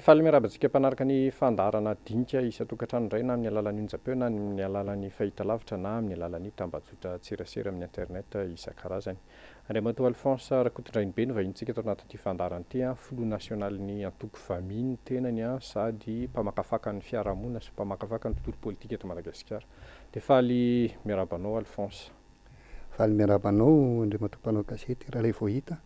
Dia faly miarahaba antsika mpanaraka ny fandaharana dinika isan-tokantrano indray na amin'ny alalan'ny onjam-peo na amin'ny alalan'ny fahitalavitra na amin'ny alalan'ny tambajotran-tserasera amin'ny internet isan-karazany. Andriamatoa Alphonse Rakotondrainibe no vahinintsika ato anatin'ity fandaharana ity, filoha nasionalin'ny antoko VAMI ny tenany sady mpamakafaka ny fiarahamonina sy mpamakafaka ny tontolo politika eto Madagasikara. Dia faly miarahaba anao Alphonse. Faly miarahaba anao Andriamatoa mpanao gazety Ralaivoahita.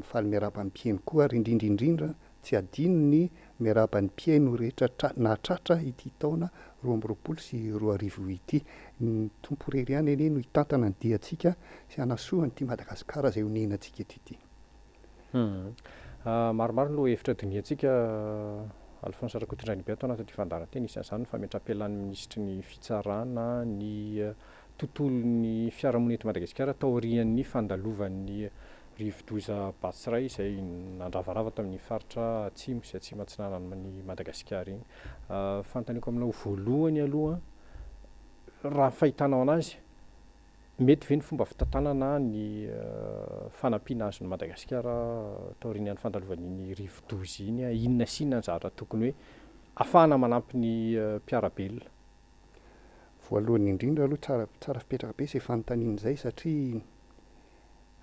Faly miarahaba ny mpihaino koa ary indrindra indrindra tsy adino ny miarahaba ny mpihaino rehetra nahatratra ity taona 2022 ity. Ny Tompo irery ihany anie no hitantana ny diantsika sy hanasoa an'ity Madagasikara izay onenantsika eto ity. Maromaro ny lohahevitra dinihantsika Alphonse Rakotondrainibe ato anatin'ity fandaharan-teny, isan'izany ny fametraham-pialan'ny minisitry ny fitsarana, ny tontolon'ny fiarahamonina eto Madagasikara taorian'ny fandalovan'ny rivodoza Batsirai izay nandravarava tamin'ny faritra atsimo sy atsimo atsinanan'i Madagasikara iny. Fanontaniako aminao voalohany aloha, raha ny fahitanao anazy, mety ve ny fomba fitantanana ny fanampiana azon'i Madagasikara taorian'ny fandalovan'iny rivodoza iny? Inona sy inona ny zavatra tokony hoe ahafahana manampy ny mpiara-belona? Voalohany indrindra aloha tsara tsara fipetraka be izay fanontaniana izay satria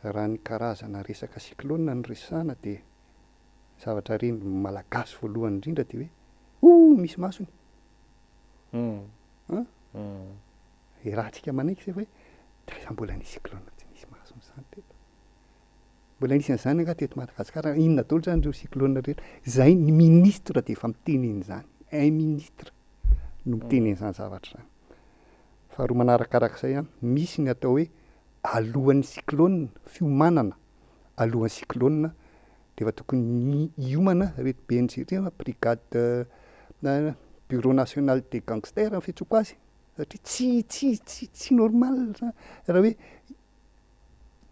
raha ny karazana resaka cyclone no resahana dia ny zavatra ren'ny Malagasy voalohany indrindra dia hoe oh misy masony an! Iarahantsika manaiky izay fa hoe taiza mbola nisy cyclone tsy nisy masony izany teto. Mbola nisy an'izany angaha teto Madagasikara? Inona daholo izany ireo cyclone rehetra? Izay ny ministre dia efa miteny an'izany, un ministre no miteny an'izany zavatra izany. Faharoa manarakarak'izay an, misy ny atao hoe alohan'ny cyclone, fiomanana alohan'ny cyclone dia efa tokony hiomana ireto BNG ireto, brigade bureau national des gangsters ny fiantsoako azy satria tsy tsy tsy tsy normal izany raha hoe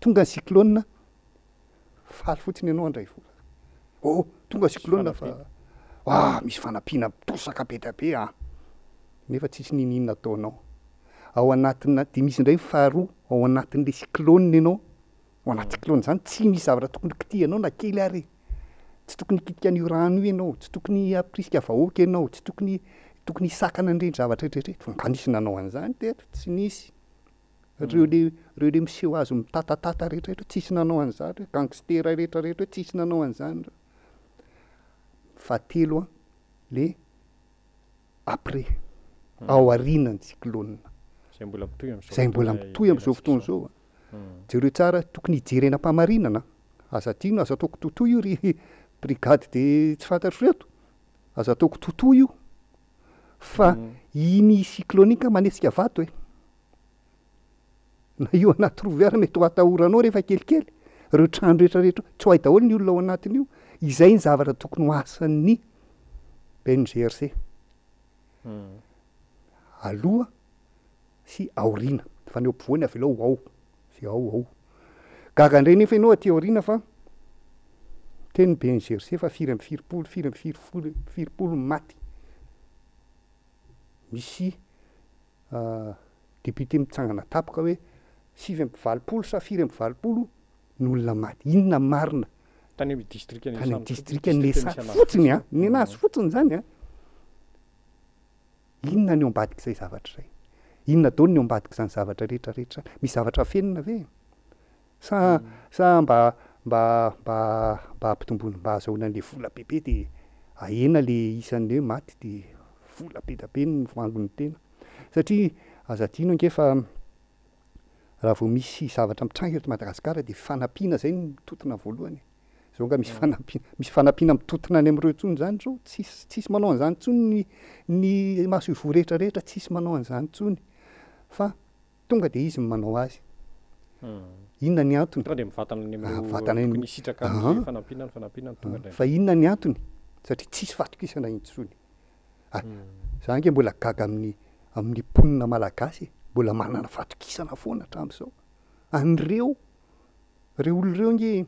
Tonga ny cyclone, faly fotsiny ianao handray vola. Oh, tonga cyclone fa ah, misy fanampiana mitosaka be dia be ah. Nefa tsisy n'inon'inona ataonao. Ao anatina, dia misy indray ny faharoa, ao anatin'ilay cyclone ianao, ao anaty cyclone izany tsy misy zavatra tokony kitihanao na kely ary e. Tsy tokony hikitika an'io rano io ianao, tsy tokony hampirisika vahoaka ianao, tsy tokony, tokony hisakana an'ireny zavatra rehetra ireny. Fa nga nisy nanao an'izany teto? Tsy nisy. Reo le reo le miseho azy mitatatata rehetra rehetra tsisy nanao an'izany reo, gangster rehetra rehetra tsisy nanao an'izany reo. Fahatelo an, le après, ao aorianan'ny cyclone. Izay mbola mitohy amin'izao Izay mbola mitohy amin'izao fotoana izao an. Jereo tsara, tokony hijerena am-pamarinana an. Aza adino, aza atao kitoatoa io ry brigade de tsy fantatro reto, aza atao kitoatoa io. Fa iny cyclone iny ka manetsika vato e! Na io anaty rova ary mety ho atahoranao rehefa kelikely, ireo trano rehetra rehetra io, tsy ho hay daholo ny olona ao anatin'io. Izay ny zavatra tokony ho asan'ny BNGRC. Aloha sy aoriana. Fa ny eo ampovoany avelao ho ao. Izay ao ao. Gaga indray nefa ianao aty aoriana fa miteny ny BNGRC fa firy amby firipolo, firy amby firifolo, firipolo ny maty. Misy député mitsangana tapoka hoe 89 sa firy amby 80 ny olona maty. Inona marina? Tany amin'ny distrika Tany amin'ny distrika Nesat fotsiny an! Nenazy fotsiny izany an! Inona ny ao ambadik'izay zavatra izay? Inona daholo ny ao ambadik'izany zavatra rehetra rehetra izany? Misy zavatra afenina ve? Sa sa mba mba mba mba hampitomboana mba ahazahoana an'ilay vola bebe dia ahena ilay isan'ny hoe maty dia vola be dia be no voangon'ny tena? Satria aza adino ange fa raha vao misy zavatra mitranga eto Madagasikara dia fanampiana izay no mitotona voalohany e. Zao nga misy fanampiana, misy fanampiana mitotona any amin'ireo intsony zany zao, tsisy tsisy manao an'izany intsony ny ny masoivoho rehetra rehetra tsisy manao an'izany intsony fa tonga dia izy no manao azy. Inona ny antony? Tonga dia mivantana any amin'ireo Mivantana any tokony hisitraka an'ilay fanampiana ny fanampiana no tonga indray. Fa inona ny antony? Satria tsisy fatokisana intsony. Ah, za ange mbola gaga amin'ny amin'ny mponina malagasy e, mbola manana fatokisana foana hatramin'izao. An'ireo Reo olona reo ange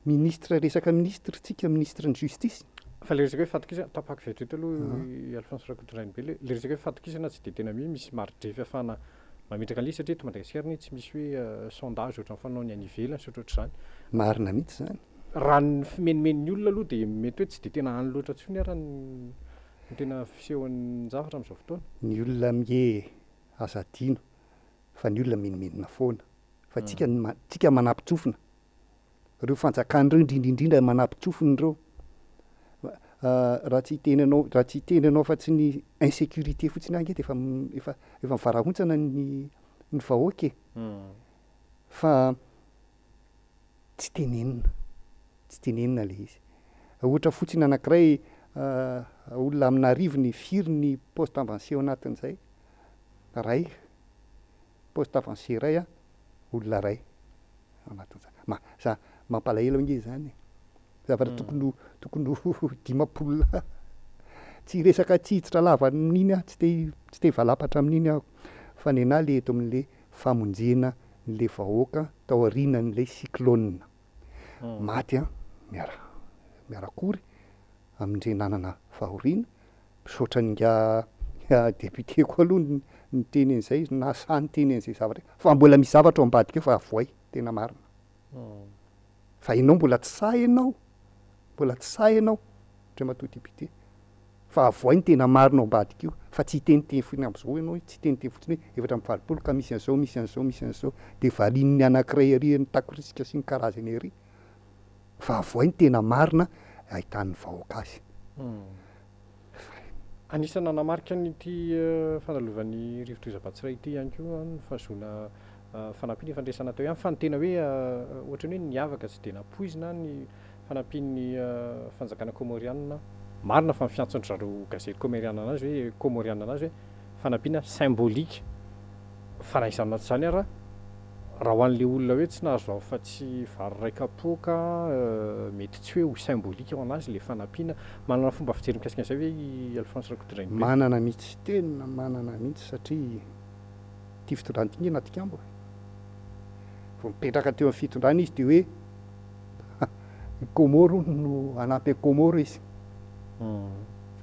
ministre resaka ministre tsika ministre ny justice. Fa le resaka hoe fatokisana, tapahako vetivety aloha i Alphonse Rakotondrainibe, le le resaka hoe fatokisana tsy dia tena mi misy mari-drefy ahafahana mametraka an'ilay izy satria eto Madagasikara anie tsy misy hoe sondage ohatran'ny fanaon'ny any ivelany sy ohatrohatr'izany. Marina mihitsy izany. Raha ny fimenomenon'ny olona aloha dia mety hoe tsy dia tena any loatra intsony ara ny tena fisehon'ny zavatra amin'izao fotoana. Ny olona anie aza adino fa ny olona minomenona foana fa tsika tsika manampitsofina. Ireo fanjakana ireo indrindra indrindra manampitsofina ireo. Raha tsy hiteny anao raha tsy hiteny anao afa-tsy ny insécurité fotsiny aho ange dia efa efa efa mivarahontsana ny ny vahoaka e. Fa tsy tenenina, tsy tenenina ilay izy. Ohatra fotsiny anankiray, olona amin'arivony firy ny poste avancé ao anatin'izay? Iray, poste avancé iray an, olona iray ao anatin'izany. Ma- za- mampalahelo ange izany e. Zavatra tokony ho tokony ho 50 lahy. Tsy hiresaka tsy hiditra lava amin'iny aho, tsy te tsy te hivalapatra amin'iny aho, fa nenà le eto amin'le famonjena an'le vahoaka tao aorianan'ilay cyclone. Maty an, miara miara-kory amindre nanana fahoriana, misaotra an'ingahy député koa aloha niteny an'izay, nahasahy niteny an'izay zavatra izay, fa mbola misy zavatra ao ambadika ao fa avoay, tena marina. Fa ianao mbola tsy sahy ianao, mbola tsy sahy ianao Andriamatoa député, fa avoay ny tena marina ao ambadika io, fa tsy hiteniteny fotsiny amin'izao ianao, tsy hiteniteny fotsiny hoe 84 ka misy an'izao, misy an'izao, misy an'izao, dia valian'ny anankiray ery ny takorisika sy ny karazany ery, fa avoay ny tena marina ahitan'ny vahoaka azy. Anisan'ny nanamarika an'ity fandalovan'ny rivodoza Batsirai ity ihany koa ny fahazoana fanampiana efa niresahana teo ihany fa ny tena hoe ohatran'ny hoe niavaka tsy dia nampoizina ny fanampian'ny fanjakana kômôrianina. Marina fa ny fiantson-dry zareo gazety kômerianina anazy hoe kômôrianina anazy hoe fanampiana symbolique fa na izany na tsy izany ara raha ho an'ilay olona hoe tsy nahazo afa-tsy vary iray kapoaka mety tsy hoe ho symbolique ho an'azy ilay fanampiana. Manana fomba fijery mikasika an'izay ve i Alphonse Rakotondrainibe? Manana mihitsy, tena manana mihitsy satria ity fitondrana ity nge natikambo e. Vao mipetraka teo amin'ny fitondrana izy dia hoe i Comores hono no hanampy an'i Comores izy.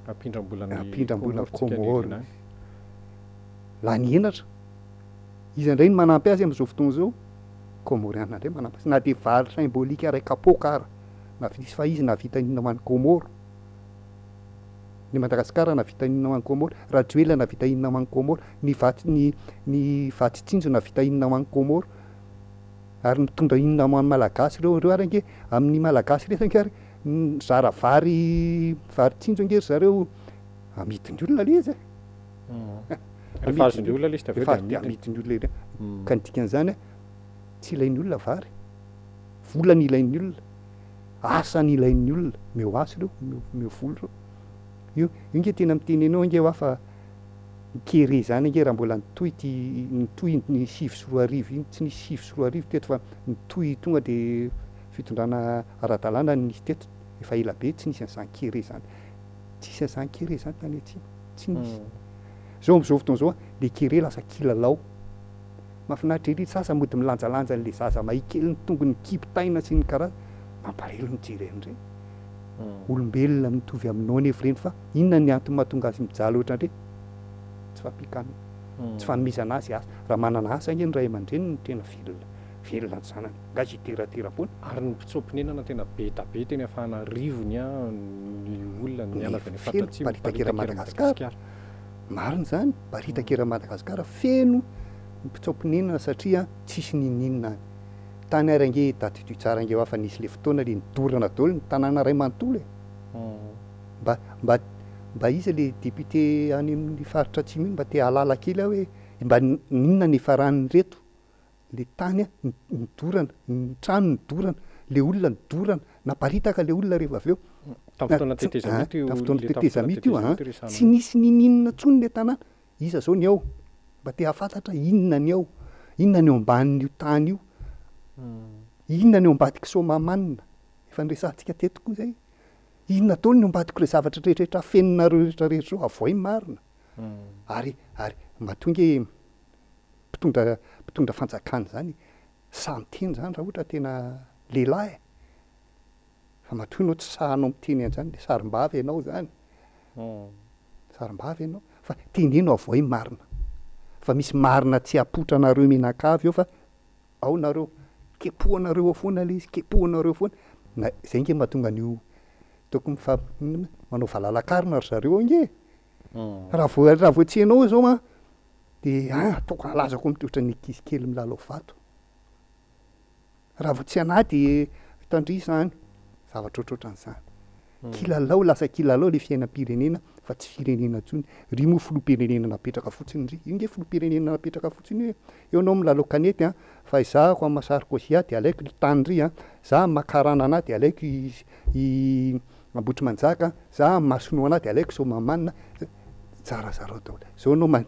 Hampindram-bola an'i Hampindram-bola Comores tsika Comores nirina. izy. Lany henatra. Iza indray no manampy azy amin'izao fotoana izao? Comoriana indray manampy azy. Na dia vary symbolique iray kapoaka ara. Nahavisy fa izy nahavita inona ho an'i Comores? Ny Madagasikara nahavita inona ho an'i Comores? Rajoelina nahavita inona ho an'i Comores? Ny vatsy ny ny vatsy tsinjo nahavita inona ho an'i Comores? Ary mitondra inona ho an'ny Malagasy ireo? Ireo ary ange amin'ny Malagasy ireto ange ary mizara vary vary tsinjo ange ry zareo amidin'ny olona ilay izy e. Rehefa azon'ny olona ilay izy dia avy eo Rehefa dia azo dia amidiny. amidin'ny olona ireo. Ka ny dikan'izany tsy ilain'ny olona vary. Vola no ilain'ny olona. Asa no ilain'ny olona. Omeo asa ireo, omeo omeo vola ireo. Io io ange tena miteny anao ange hoa fa ny kere izany ange raha mbola nitohy ity nitohy ny 2009 iny, tsy nisy 2009 teto fa nitohy tonga dia fitondrana ara-dalàna no nisy teto, efa ela be tsy nisy an'izany kere izany. Tsisy an'izany kere izany tany atsimo, tsy nisy. Zao amin'izao fotoana izao le kere lasa kilalao. Mahafinaritra ery sasa mody milanjalanja an'le zaza mahia kely ny tongony mikipy taina sy ny karazany. Mampalahelo mijery an'ireny. Olombelona mitovy aminao anefa ireny fa inona ny antony mahatonga azy mijaly ohatran'ireny? Tsy fahampian-kanina, tsy fanomezana azy asa. Raha manana asa ange ny ray aman-dreniny no tena velona, velona ny zanany. Nga izy hiteratera-poana? Ary ny mpitsoa-ponenana tena be da be teny Afahanarivony ny olona niala avy any Feno faritra atsimo miparitaka eran'i miparitaka eran'i Madagasikara. Madagasikara. Marina izany, miparitaka eran'i Madagasikara, feno ny mpitsoa-ponenana satria tsisy n'inon'inona any. Tany ary ange tadidio tsara ange hoa fa nisy le fotoana le nidorana daholo ny tanàna iray manontolo e! Mba mba mba iza le député any amin'ny faritra atsimo iny mba te hahalala kely aho hoe mba n'inona ny nifaran'ireto le tany nidorana, ny trano nidorana, le olona nidorana, naparitaka le olona rehefa avy eo. Tamin'ny fotoana tetezamita io, Tamin'ny fotoana le tamin'ny fotoana tetezamita io an, tetezamita resahana tsy io. nisy ninininona intsony le tanàna. Iza zao ny ao? Mba te hahafantatra inona ny ao? Inona ny ao ambanin'io tany io? Inona ny ao ambadik'i Soamahamanina? Efa niresahantsika teto koa izay. Inona daholo ny ao ambadik'ireo zavatra rehetrarehetra afeninareo rehetrarehetra ireo? Avoay ny marina. Ary ary matoa ange mpitondra mpitondra fanjakana izany sahy miteny izany raha ohatra tena lehilahy e. Fa matoa ianao tsy sahanao miteny an'izany dia sarim-bava ianao izany. Sarim-bava ianao. Fa teneno avoay ny marina. Fa misy marina tsy hapoitra anareo mianakavy eo fa ao nareo. Kepohanareo ao foana ilay izy, kepohanareo foana. Na izay ange mahatonga an'io tokony mifa- inona moa, manao valalakarona ry zareo ange e. Raha vao raha vao tsy ianao izao an, de ah ataoko alazako am- ohatran'ny ankizy kely milalao vato. Raha vao tsy anah de tandria izany, zavatra ohatrohatran'izany. Kilalao, lasa kilalao le fiainam-pirenena fa tsy firenena intsony. Ry moa filoham-pirenena napetraka fotsiny ry. Io nge filoham-pirenena napetraka fotsiny io e. Eo anao milalao kanety an, fa izaho amin'ny maha Sarkozy ahy de alaiko ry tany ry an, za amin'ny maha karana anah de alaiko i i Ambohitrimanjaka an, za amin'ny maha sinoa anah de alaiko Soamahamanina, zarazarao daholo. Zao anao man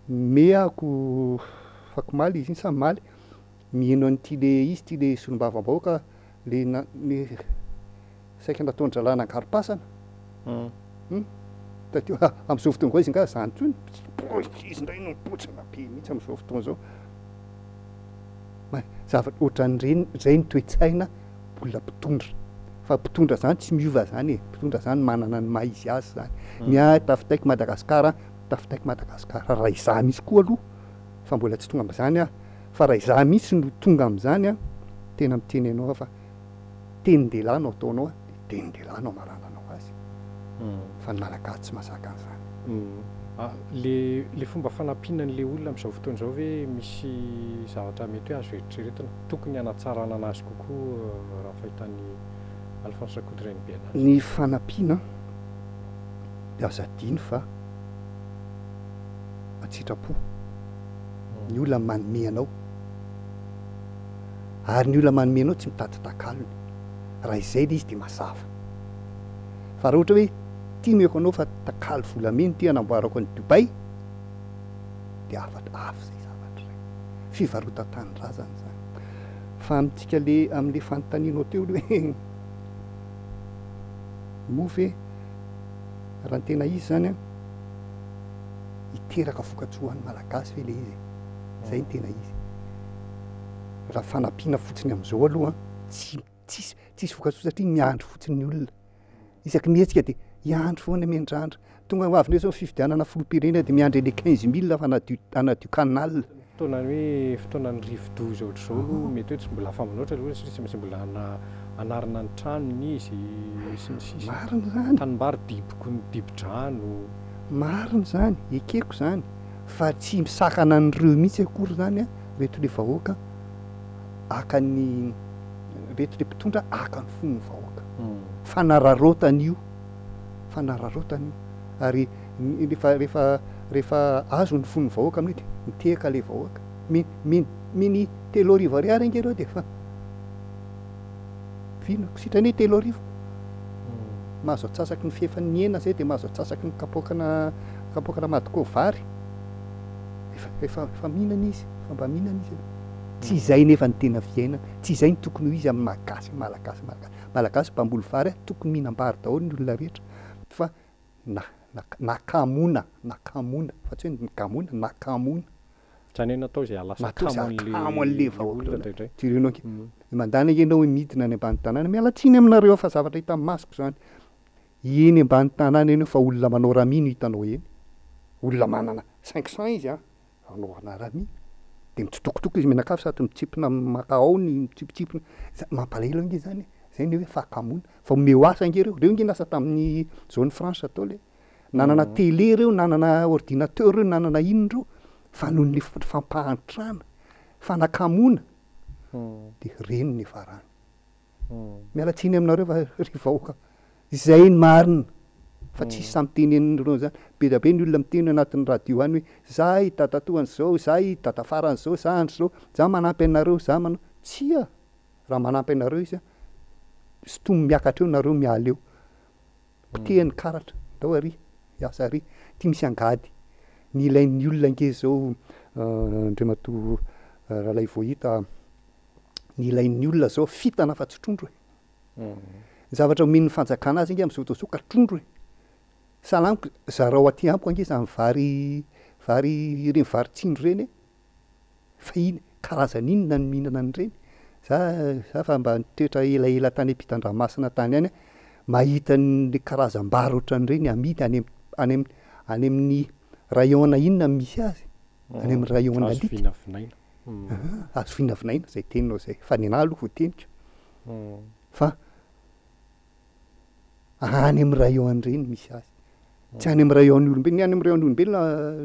me ako afakomaly izy iny sa omaly, miheno an'ity le izy ity le solombavambahoaka le na le saika nataon-drahalahy nangarom-pasana. Hum. Taty amin'izao fotoana izao izy angaha zany intsony? Izy indray no mipotsina be mihitsy amin'izao fotoana izao. Zavatra ohatran'ireny, izay ny toe-tsaina olona mpitondra. Fa mpitondra zany tsy miova zany e, mpitondra zany manana ny maha izy azy zany. Ny ahy tafitaiko Madagasikara, tafitaiko Madagasikara. Raha izaho mihitsy koa aloha, fa mbola tsy tonga amin'izany aho, fa raha izaho mihitsy no tonga amin'izany an, tena miteny anao aho fa tenin-dehilahy no ataonao an, dia tenin-dehilahy no amarananao azy. Fa ny Malagasy tsy mahazaka an'izany. Le le fomba fanampiana an'le olona amin'izao fotoana izao ve misy zavatra mety hoe azo eritreretina tokony hanatsarana anazy kokoa raha ny fahitan'i Alphonse Rakotorainibe anazy? Ny fanampiana dia aza adino fa an-tsitrapo ny olona manome anao ary ny olona manome anao tsy mitady takalony, raha izay ilay izy dia mazava fa raha ohatra hoe ity omeko anao fa takalo volamena ity hanamboarako an'i Dubaï dia hafa hafa izay zavatra izay, fivarotan-tanindrazana izany fa amintsika le amin'le fanontanianao teo aloha hoe moa ve raha ny tena izy izany an hiteraka vokatsoa ho an'ny Malagasy ve ilay izy e? Izay no tena izy. Raha fanampiana fotsiny amin'izao aloha tsy tsisy tsisy vokatsoa satria miandry fotsiny ny olona. Isaky ny mihetsika dia hiandry foana miandrandra. Tonga ho avy indray izao ny fifidianana filoham-pirenena dia miandry an'ilay 15 mille hanadio hanadio canal. Fotoanan'ny hoe fotoanan'ny rivodoza ohatr'izao aloha mety hoe tsy mbola afa-manoatra aloha satria tsy maintsy mbola hanarina ny tranony izy sy ny sisa. Marina izany. Tanimbary diboky ny dibo-drano. Marina izany, ekeko izany, fa tsy misakana an'ireo mihitsy akory izany ireto ilay vahoaka haka ny, ireto ilay mpitondra haka ny fon'ny vahoaka. Fanararaotana io, fanararaotana io. Ary rehefa rehefa rehefa azo ny fon'ny vahoaka amin'io dia mitehaka ilay vahoaka. Mi mi miny 3000 ariary ange ireo dia efa vinako sitrany hoe 3000. Mahazo atsasaky ny fihefan'ny hena zay dia mahazo atsasaky ny kapoakana kapoakana madiko vary. Efa efa efa mihinana izy, efa mba mihinana izy aloha. Tsy izay nefa ny tena fiainana, tsy izay no tokony ho izy amin'ny maha gasy malagasy malagasy. Malagasy mpamboly vary tokony mihinam-bary daholo ny olona rehetra fa Na, na, nakamoana, nakamoana, fa tsy hoe nigamoana, nakamoana. Izany hoe natao izay hahalasa Natao izay kamo an'le hahakamo an'le le vahoaka olona ireo. indraindray. Jereo anao, mandany ange ianao hoe midina any ambany tanàna, miala tsiny aminareo aho fa zavatra hitan'ny masoko izany. Eny ambany tanàna eny fa olona manao rami no hitanao eny. Olona manana 500 izy an, Anaovana rami dia mitsitokotoko izy mianakavy sady mitsipona maka ao ny mitsipitsipona, mampalahelo ange zany e, zay ny hoe fahakamoana, fa omeo asa ange reo, reo ange niasa tamin'ny zone franche tao le, nanana télé reo, nanana ordinateur reo, nanana inona reo, fa noho ny fampahantrana, fanakamoana dia reny ny niafarany. Miala tsiny aminareo fa ry vahoaka, izay ny marina fa tsisy samy tenenin'ireo zany. Be dia be ny olona miteny anatin'ny radio any hoe za i dadatoa an'izao, za i dadafara an'izao, za an'izao, za manampy anareo, za manao. Tsia! Raha manampy anareo izy an, sintominy miakatra eo nareo miala eo. Potehiny karatra, ndao ary, hiasa ary. Ity misy angady. Ny ilain'ny olona ange izao Andriamatoa Ralaivoahita. Ny ilain'ny olona zao fitana fa tsy trondro e. Ny zavatra omen'ny fanjakana azy ange amin'izao fotoana izao ka trondro e. Sahala amiko, zarao aty amiko ange izany vary vary ireny vary tsindro ireny e. Fa iny karazany inona no mihinana an'ireny? Za za fa mba nitoetra elaela tany ampitan-dranomasina tany ihany aho, mahita an'le karazam-bary ohatran'ireny amidy any any any amin'ny rayon-na inona no misy azy? Any amin'ny rayon Azo alika. vinavinaina. Azo vinavinaina izay teninao izay, fa ny anah aloha voateniko. Fa any amin'ny rayon an'ireny misy azy. Tsy any amin'ny rayon ny olombelona, ny any amin'ny rayon ny olombelona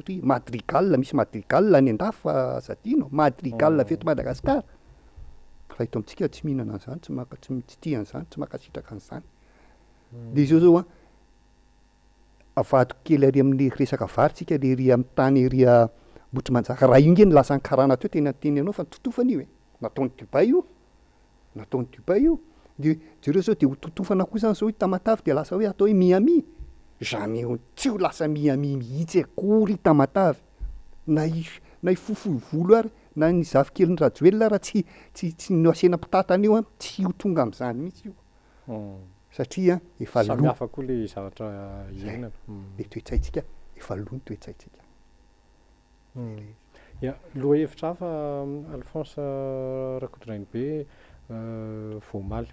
ry madrigal, misy madrigal any an-dafy fa aza adino, madrigal avy eto Madagasikara. Fa eto amintsika tsy mihinana an'izany, tsy maka, tsy tsy tia an'izany, tsy mankasitraka an'izany. Dia izao zao an, avadiko kely ary amin'ny resaka vary tsika le ery amin'ny tany ery Ambohitrimanjaka, raha io nge no lasan'ny karana teo tena teny anao fa nototofana io e, nataon'i Dubaï io. Nataon'i Dubaï io. De jereo zao de ho totofana koa zany zao i Tamatave de lasa hoe atao hoe Miami. Jamais ho tsy ho lasa Miami mihitsy akory i Tamatave. Na i na i Fofoy volo ary na ny zafikelin'i Rajoelina ara tsy tsy tsy nasiana mpitantana io an, tsy ho tonga amin'izany mihitsy io. Satria efa Samy lo. hafa koa le zavatra Zay. iainana. Le toe-tsaintsika efa lo ny toe-tsaintsika. Ya, lohahevitra hafa Alphonse Rakotondrainibe vao omaly,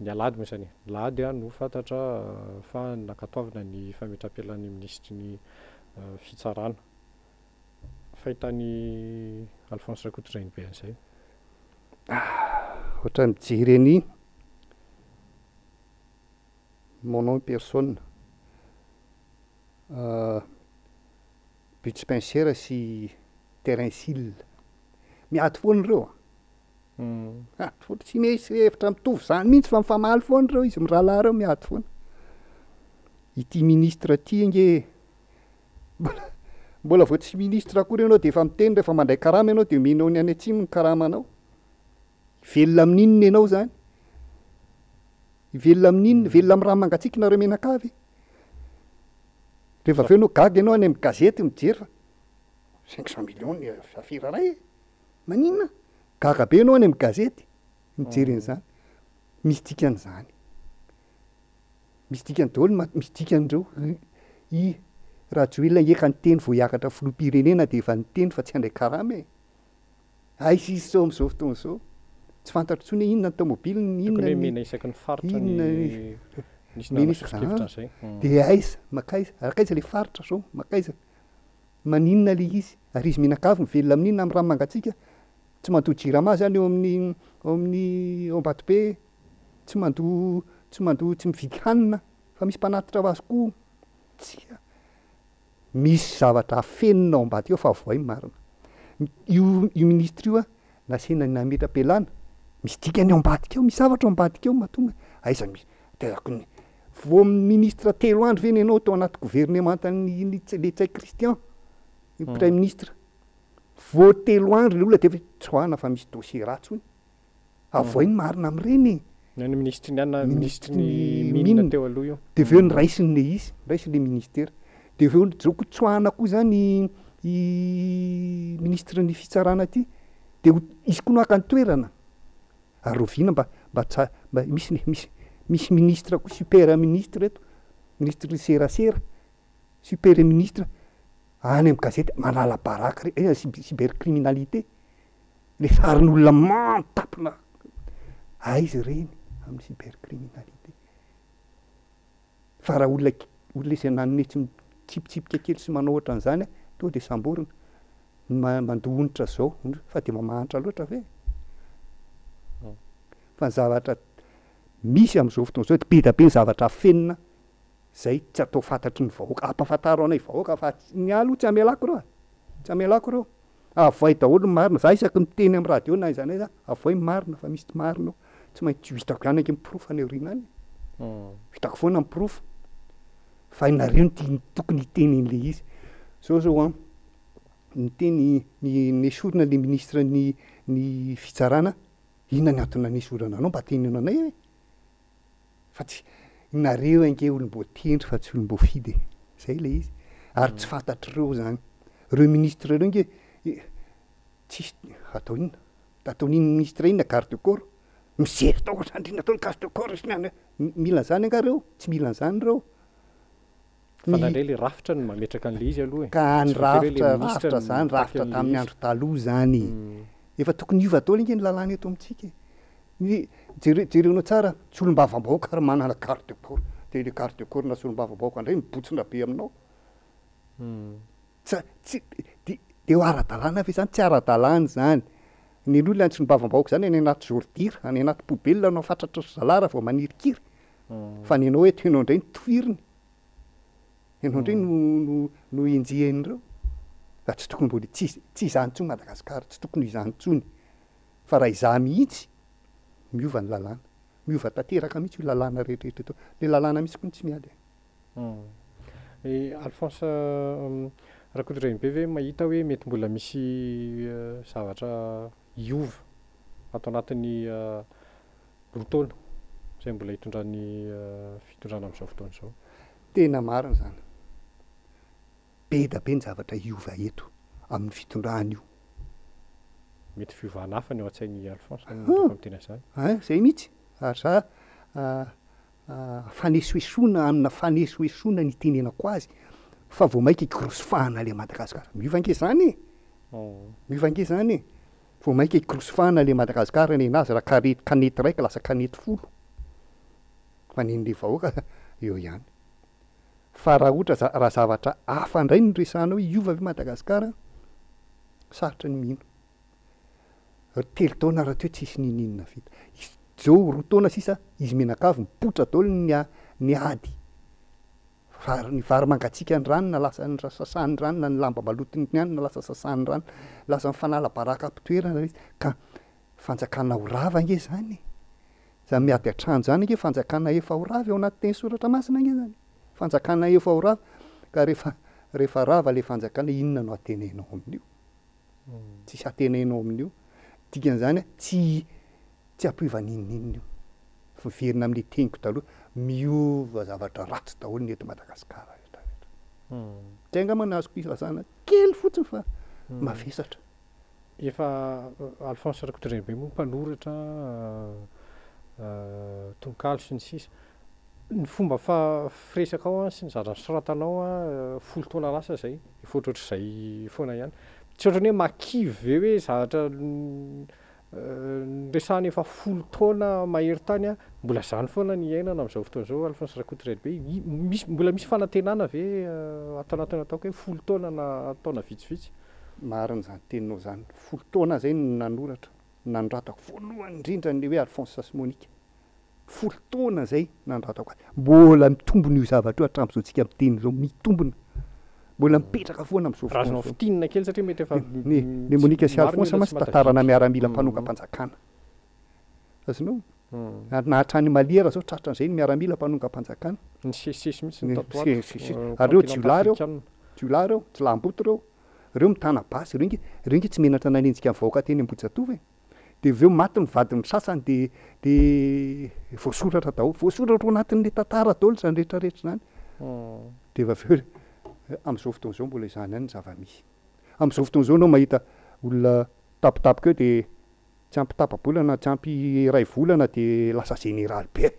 ny alahady moa izany e, ny alahady no fantatra fa nankatoavina ny fametraham-pialan'ny minisitry ny fitsarana. Fahitan'i Alphonse Rakotondrainibe an'izay. Ohatran'ny mijery an'i Mon nom personne. Bud Spencer sy Terence Hill. Miady foana ireo an. Miady foana, tsy misy hevitra mitovy zany mihitsy fa mifamaly foana ireo izy mirahalahy ireo miady foana. Ity ministre ity ange mbola mbola vao tsy ministre akory ianao dia efa miteny rehefa mandray karama ianao dia omenao ny any atsimo ny karamanao. Hivelona amin'inona ianao zany? Hivelona amin'inona? Hivelona amin'ny rano mangatsiaka nareo mianakavy? Rehefa avy eo ianao gaga ianao any amin'ny gazety mijery fa 500 millions ny afera iray e! Maninona? Gaga be ianao any amin'ny gazety mijery an'izany. Misy dikany izany. Misy dikany daholo ny misy dikany ireo. I Rajoelina ange ka niteny vao hiakatra filoham-pirenena dia efa niteny fa tsy handray karama e! Aiza izy izao amin'izao fotoana izao? Tsy fantatro intsony hoe inona ny taomobiliny, Tokony inona hoe ny mena isaky ny faritra ny inona nisy mena nanana isaky soso-kevitra ah, an'izay. dia aiza, mankaiza, akaiza ilay faritra izao, mankaiza? Maninona ilay izy? Ary izy mianakavy mivelona amin'inona amin'ny rano mangatsiaka? Tsy mandoa jirama izany eo amin'ny ao amin'ny ao Ambatobe, tsy mandoa tsy mandoa tsy mividy hanina fa misy mpanatitra ho azy koa. Tsia. Misy zavatra afenina ao ambadika ao fa avohay ny marina. Io io ministre io a, nasiana nametra-pialana, misy dikany ao ambadika ao, misy zavatra ao ambadika ao mahatonga, aiza misy, tezako ny, vao ministre telo andro ve ny anao tao anaty governemantan'ny ny Ntsay Christian, ny praiminisitra, vao telo andro le olona de efa tsoahana fa misy dossier ratsy hono. Avohay ny marina amin'ireny e! Ny an'ny minisitry ny anona, Minisitry minisitry ny ny mine mine. teo aloha io. Dia avy eo noraisiny ilay izy, noraisiny ilay ministera. Dia avy eo zao koa tsoahana koa izany i minisitry ny fitsarana ity, dia ho izy koa no haka ny toerana. Ary rahoviana mba mba tsa mba misy ny misy misy ministre koa super ministre eto, minisitry ny serasera, super ministre any amin'ny gazety manala baraka re, aiza cybercriminalité. Le sarin'olona mantapona aiza ireny amin'ny cybercriminalité. Fa raha olona olona izay nanome tsy mitsipitsipika kely sy manao ohatran'izany tonga dia samborina. Ny mandoa onitra zao fa dia mba mahantra loatra ve? Fa ny zavatra misy amin'izao fotoana izao dia be dia be ny zavatra afenina izay tsy atao fantatry ny vahoaka. Ampahafantaro anay vahoaka fa ny ahy aloha tsy hamelako ireo e! Tsy hamelako ireo. Avoay daholo ny marina, za isaky miteny am radio na aiza na aiza avoay ny marina fa misy tsy marina ao, tsy maintsy ho hitako ihany ange ny porofo any aoriana any e, hitako foana ny porofo fa ianareo no tiany tokony hiteny an'le izy, zao zao an, niteny ny nesorina le ministre ny ny fitsarana, inona ny antony nanesorana anao mba teneno anay e. Fa tsy, nareo ange olom-boatendry fa tsy olom-boafidy e! Zay ilay izy. Ary tsy fantatr'ireo zany. Ireo ministre ireo ange tsisy atao inona? Ataon'iny ministre iny na garde corps? Mijery tao ohatran'ny inona tao ny garde corps sy ny anona. Mila an'izany angaha ireo? Tsy mila an'izany ireo. Fa indraindray ilay rafitra no mametraka an'ilay izy aloha e. Ka ny Tsy voatery hoe ilay rafitra, minisitra rafitra no zany, mitaky rafitra an'ilay tamin'ny izy. andro taloha zany e. Efa tokony hiova daholo ange ny lalàna eto amintsika e. Ny jere jerenao tsara, solombavambahoaka ary manana garde corps, dia ilay garde corps na solombavambahoaka indray mibotsina be aminao. Tsa tsy dia dia ho ara-dalàna ve izany? Tsy ara-dalàna izany. Ny aloha ilay antsom-bavam-bahoaka izany any anaty ordure, any anaty poubelle no afatratra ry zalahy raha vao manirikiry. Fa ny anao eto ianao indray no tohiriny. Ianao indray no no no enjehin'ireo. Fa tsy tokony mbola tsy tsy izany intsony Madagasikara, tsy tokony ho izany intsony. Fa raha izaho mihitsy, miova ny lalàna. Miova tanteraka mihitsy io lalàna rehetra rehetra io. Ilay lalàna mihitsy koa no tsy miady e. I Alphonse Rakotondrainibe ve mahita hoe mety mbola misy zavatra hiova ato anatin'ny 2 taona izay mbola hitondran'ny fitondrana amin'izao fotoana izao? Tena marina izany. Be da be ny zavatra hiova eto amin'ny fitondrana io. Mety fiovana hafa ny ao an-tsain'i Alphonse rehefa miteny an'izany. Hein, izay mihitsy. Ary za fanesoesoana amina fanesoesoana ny itenenako azy fa vao maika hikorosofahana le Madagascar. Miova ange zany e! Miova ange zany e! Vao maika hikorosofahana le Madagascar nenazy raha kare kanety raika lasa kanety folo. Fa nen'le vahoaka eo ihany. Fa raha ohatra za raha zavatra hafa indray no resahanao hoe hiova ve Madagascar, sarotra ny mino. Telo taona rahateo tsisy ninoninona vita. Zao 2 taona sisa izy mianakavy mipoitra daholo ny ny ady. Vary ny vary mangatsiaka ny ranona lasa ny sasan'ny ranona ny lamba maloton'ny hanina lasa sasan'ny rano lasa mifanala baraka am-pitoerana ilay izy ka fanjakana ho rava ange zany e. Zany miady an-trano zany ange fanjakana efa ho rava eo anaty teny soratra masina ange zany. Fanjakana efa ho rava ka rehefa rehefa rava ilay fanjakana inona no antenainao amin'io? Tsisy antenainao amin'io. Dikan'izany tsy tsy hampiova n'inon'inona io. Miverina amin'ilay teniko taloha, miova zavatra ratsy daholo ny eto Madagasikara rehetra rehetra. Zay angamba no azoko ilazana kely fotsiny fa mavesatra. Efa Alphonse Rakotondrainibe moa mpanoratra tononkalo sy ny sisa. Ny fomba firesakao sy ny zavatra nosoratanao 10 taona lasa izay, efa ohatrohatr'izay foana ihany. Tsy ohatran'ny hoe mahakivy ve hoe zavatra noresahana efa 10 taona mahery tany, mbola izany foana ny iainana amin'izao fotoana izao Alphonse Rakotondrainibe. Misy, mbola misy fanantenana ve ato anatin'ny ataoko hoe 10 taona na taona vitsivitsy? Marina izany teninao izany. 10 taona izay no nanoratra, nanoratako voalohany indrindra an'ilay hoe Alphonse sy Monica. 10 taona izay nanoratako azy. Mbola mitombina io zavatra io hatramin'izao tsika miteny izao, mitombina. Mbola mipetraka foana amin'izao fotoana izao. Raha azonao fintinina kely satria mety efa Ny ny Monica sy Alphonse mantsy tantarana miaramila mpanongam-panjakana. Azonao? Ary na hatrany Mali ara izao tratran'izay ny miaramila mpanongam-panjakana. Nisesisesy mihitsy ny tato ho ato. Ary ireo jiolahy ireo, jiolahy ireo, jiolahimboto ireo, ireo mitana basy, ireo nge, ireo nge tsy menatra nanenjika ny vahoaka teny Ambohijatovo e. Dia avy eo maty ny vadin'ny sasany dia dia voasoratra daholo, voasoratra ao anatin'ilay tantara daholo izany rehetra rehetra izany. Dia avy eo amin'izao fotoana izao mbola izany ihany ny zava-misy. Amin'izao fotoana izao ianao mahita olona tampotampoka eo dia tsy ampy tapa-bolana, tsy ampy iray volana dia lasa jeneraly be.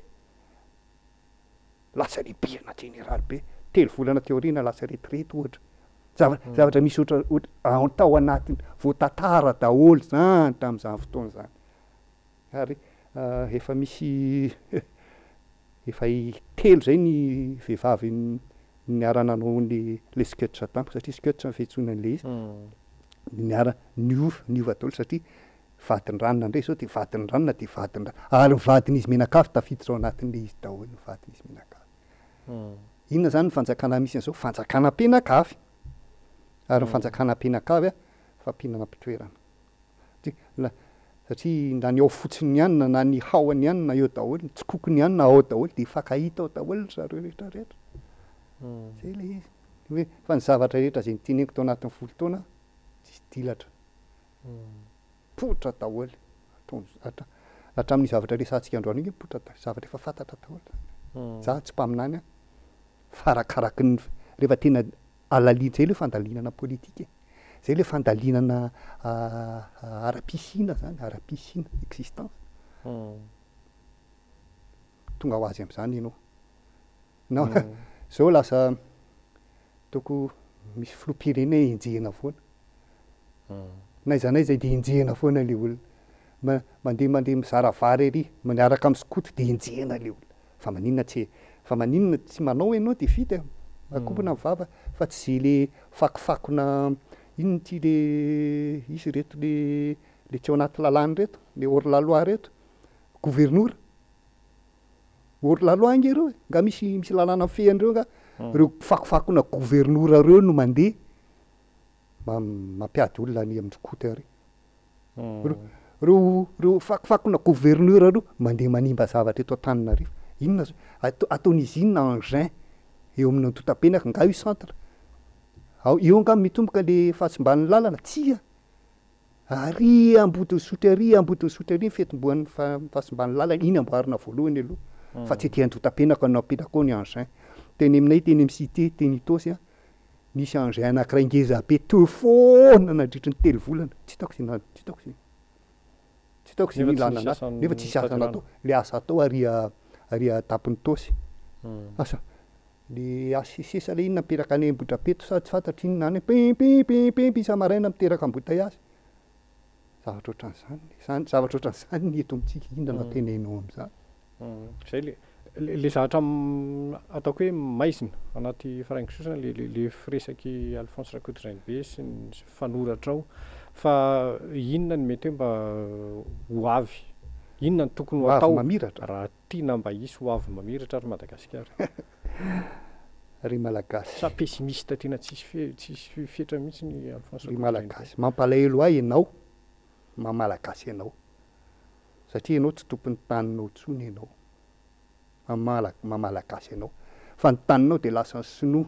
Lasa lehibe-na jeneraly be. 3 volana teo aoriana lasa retraite ohatra. Zava, zavatra misy ohatra, ohatra, ao, tao anatiny, voatantara daholo izany tamin'izany fotoana izany. Ary efa misy, efa telo izay ny vehivavy niara-nanao ny le sketch tamiko, satria sketch ny fiantsoana an'ilay izy. Niara, niova, niova daholo satria vadin-dranona indray izao dia vadin-dranona dia vadin-dranona. Ary ny vadin'izy mianakavy tafiditra ao anatin'ilay izy daholo ny vadin'izy mianakavy. Inona izany ny fanjakana misy an'izao? Fanjakana mpianakavy. Ary ny fanjakana mpianakavy fampihinana mpitoerana. Satria na ny ao fotsiny ihany na ny haony ihany na eo daholo, ny tsikokony ihany na ao daholo dia hifankahita ao daholo ry zareo rehetra rehetra. Izay ilay izy. Hoe fa ny zavatra rehetra izay noteneniko tao anatin'ny 10 taona tsisy dilatra. Poitra daholo. Hatramin'ny zavatra resahantsika androany iny poitra daholo. Zavatra efa fantatra daholo zany. Za tsy mpaminany an. Fa arakaraky ny rehefa tena alalina, zay le fandalinana politika e. Zay le fandalinana ara-pisiana zany, ara-pisiana, existence. Tonga ho azy amin'izany ianao. Na zao lasa ataoko misy filoham-pirenena enjehina foana. N'aiza n'aiza dia enjehina foana ilay olona. Mandeha mandeha mizara vary ery, miaraka amin'ny skoto dia enjehina ilay olona. Fa maninona tsy fa maninona tsy manao ianao dia vita e. Akombona ny vava fa tsy izay le fakofakona inona ity le izy ireto le. Le tsy ao anaty lalàna reto, le hors la loi reto, governora. Hors la loi ange ireo e, nga misy misy lalàna mifehy an'ireo nga? Ireo fakofakona governora ireo no mandeha mampiady olona any amin'ny skoto ary. Ireo ireo ireo fakofakona governora ireo mandeha manimba zavatra eto Antananarivo. Inona zao? Atao ataon'izy inona engin eo amin'ny Antotapenaka? Nga io centre? Ao eo nga mitomboka le fahasimban'ny lalana? Tsia! Ary Ambodin'Isotry ary Ambodin'Isotry ary ny fitomboan'ny fahasimban'ny lalana, iny amboarina voalohany aloha fa tsy aty Andotapenaka no apetraka ao ny engin. Teny aminay teny amin'ny cité teny Itaosy an, nisy engin anankiray ngeza be teo foana nandritry ny 3 volana, tsy hitako izay tsy hitako izay tsy hitako izay Nefa tsy nilana nisy anazy, asa nefa tsisy asa notanterahina. natao, le asa atao ary ary an-tampon'Itaosy. Asa Le HCC sa le inona mipetraka any Ambohidrapeto sa tsy fantatro inona any pim pim pim pim isa-maraina miteraka embouteillage. Zavatra ohatran'izany, zany zavatra ohatran'izany ny eto amintsika, inona no tenenao amin'izany? Zay le le zavatra ataoko hoe maizina anaty faraingo sosona le le le firesak'i Alphonse Rakotondrainibe sy ny fanoratra ao fa inona no mety hoe mba ho avy, inona no tokony ho Ho avy atao mamiratra. raha tiana mba hisy ho avy mamiratra ary Madagasikara. Ry Malagasy. Sa pessimiste tena tsisy fe tsisy fetra mihitsy ny Alphonse Ry Rakotondrainibe. Malagasy, mampalahelo ahy ianao maha Malagasy anao satria ianao tsy tompon'ny taninao intsony ianao maha maha Malagasy anao fa ny taninao dia lasan'ny sinoa,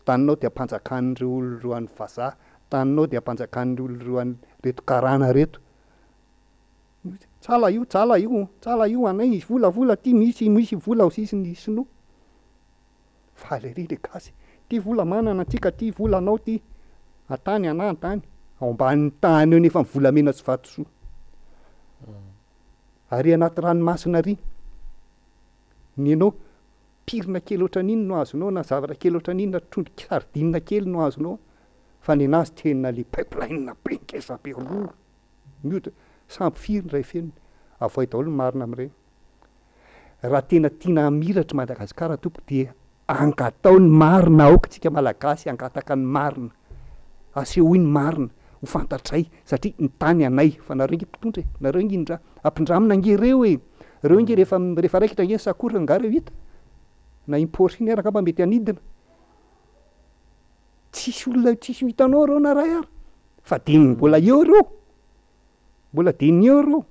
taninao dia ampanjakan'ireo olona ireo an'ny vazaha, taninao dia ampanjakan'ireo olona ireo an'ny reto karana reto. Tsala io, tsala io, tsala io anay vola vola ty misy misy vola ao sisy ny sinoa. Faly ery le gasy. Ty vola manana antsika ty vola anao ty. Antany anah antany. Ao ambanin'ny tany eo nefa ny volamena sy vatosoa. Ary anaty ranomasina ary. Ny anao pirina kely ohatran'iny no azonao na zavatra kely ohatran'iny na trondro sardine kely no azonao. Fa ny anazy tena le pipeline be ngeza be roa. Mihodina. Sambo firy ny ray fenony? Avoay daholo ny marina amin'ireny. Raha tena tiana hamiratra i Madagasikara tompoko dia angatao ny marina, aoka tsika Malagasy hangataka ny marina. Asehoy ny marina ho fantatray satria ny tany anay fa nareo nge mpitondra e, nareo nge indra ampindramina nge ireo e, ireo nge rehefa rehefa raikitra nge ny sakoroka nga reo hita na iny Porsche iny ary angamba mety hanidina. Tsisy olona tsisy ho hitanao ireo na ray ary fa dia mbola eo ireo, mbola dia ny eo ireo.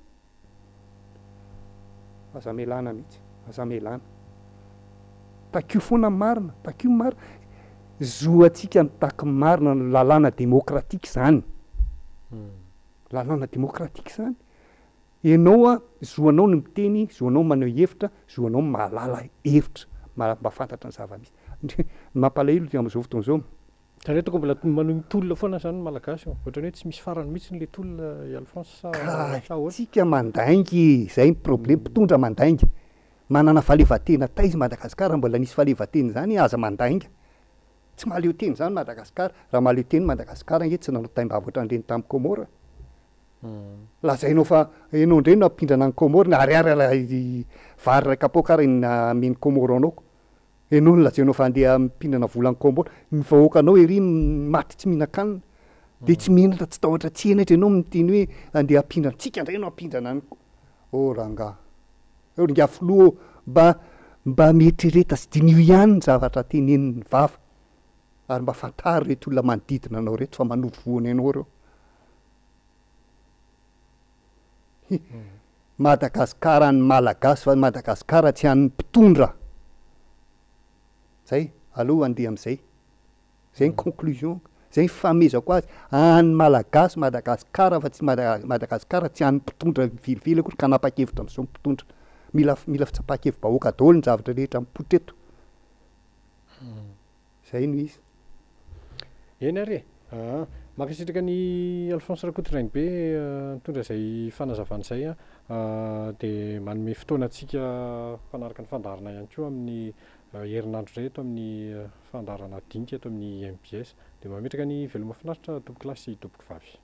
Aza amelana mihitsy, aza amelana. Takio foana ny marina, takio ny marina. Zo antsika mitaky ny marina, ny lalàna demokratika izany. Lalàna demokratika izany. Ianao a, zo anao ny miteny, zo anao ny maneho hevitra, zo anao ny mahalala hevitra, mba fantatra ny zava-misy. Ny mampalahelo dia amin'izao fotoana izao. Zany hoe tokony mbola manohy mitolona foana zany ny Malagasy ô? Ohatran'ny hoe tsy misy farany mihitsy le tolona i Alphonse sa Ka sa ahoana? tsika mandainga e! Zay ny problème, mpitondra mandainga. Manana fahaleovantena taiza i Madagasikara mbola nisy fahaleovantena izany aza mandainga. Tsy mahaleo tena izany Madagasikara. Raha mahaleo tena Madagasikara ange tsy nanao taimbava ohatran'ireny tamin'i Comores. Lazainao fa enao indray no hampindrana an'i Comores, na ariary ary vary iray kapoaka ary ny amen'i Comores anao. Enao no lazainao fa andeha hampindrana vola an'i Comores. Ny vahoakanao ery maty tsy mihinan-kanina. Dia tsy menatra tsy tahotra tsy henatra enao miteny hoe andeha hampindrana. Tsika indray no hampindrana an'i Oh rangahy. Oh ry filoha ô, mba mba mieritrereta sy diniho ihany ny zavatra tenenin'ny vava. Ary mba fantaro ireto olona manodidina anao ireto fa manovo voany anao ireo. Hi. Madagascar an'ny Malagasy fa Madagascar tsy an'ny mpitondra. Zay, aleo handeha amizay. Zay ny conclusion, zay ny fahamezako azy, an'ny Malagasy Madagascar fa tsy Madagascar tsy an'ny mpitondra velively akory ka hanapa-kevitra amizao ny mpitondra. Mila mila fitsapan-kevi-bahoaka daholo ny zavatra rehetra mipoitra eto. Zay no izy. Eny ary e! Aa. Mankasitraka an'i Alphonse Rakotondrainibe nitondra izay fanazavana izay an. Dia manome fotoana antsika mpanaraka ny fandaharana ihany koa amin'ny herinandro indray eto amin'ny fandaharana dinika eto amin'ny mbs. Dia mametraka ny veloma finaritra tompokolahy sy tompokovavy.